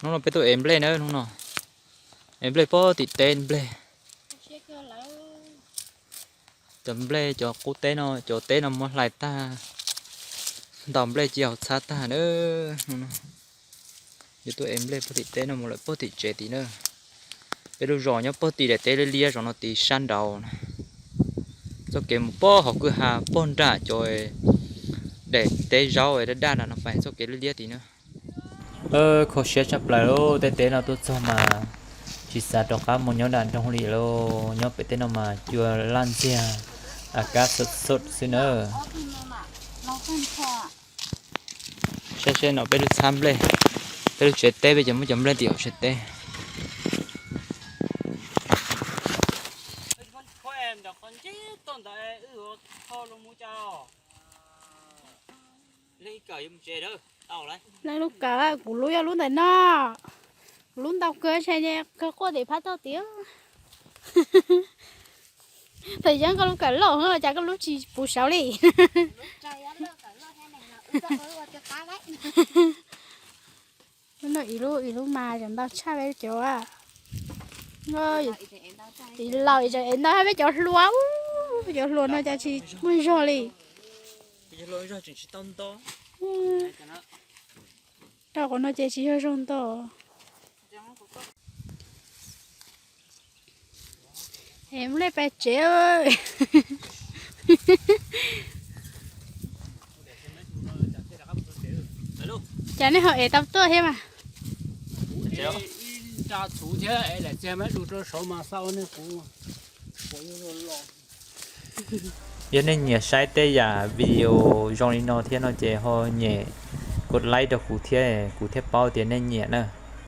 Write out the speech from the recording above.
Hnub no peb tuaj ev nplej na, hnub no ev nplej pog tim teb nplej. Cov nplej cov qub teb no, cov teb no muab hlais tag, ntaus nplej cia hauv txhab tag na. Hnub no yuav tuaj ev nplej pog tim teb no mus lawm pog tim tsev tid na. Peb lub zos nyob pog tim daim teb liab liab zos no tid sab nraud na. Txoj kev mus pog hauv kwj ha pog nram cov daim teb zaub daj daj nram no pais txoj kev liab liab tid na. Kho siab tshaj plaws lauj, tej teb no tuaj txog mas tsis xav rov qab mus nyob nram nroog li lauj. Nyob pem teb no mas cua laj ntxiag, a kab xot xot xwb na. Saib seb no peb lub txhab nplej, peb lub tsev teb peb cov muab cov nplej tim hauv tsev teb. Leej lub kawm, kuv lub yog lub ntawm no. Kuv lub ntau kawg, ntshai kawg quaj tim phab toj tid. Thaum yog koj lub kawm loj los cas koj lub tsis puv saud li. Lub no ib lub ib lub mas cov ntau tshaj peb cov. Ib laus ib tseem ev ntau peb cov hlua, cov hlua no cas tsis muaj zog li. Rau qhov no ces tsis yog zog nto. Es mus lej pais tsev. Cas nej ho ev tau tuaj thiab mas? Yog nej nyiam saib tej yam video zoo li no thiab no ces ho nyem kos like rau kuv thiab, kuv thiaj paub tias nej nyiam na.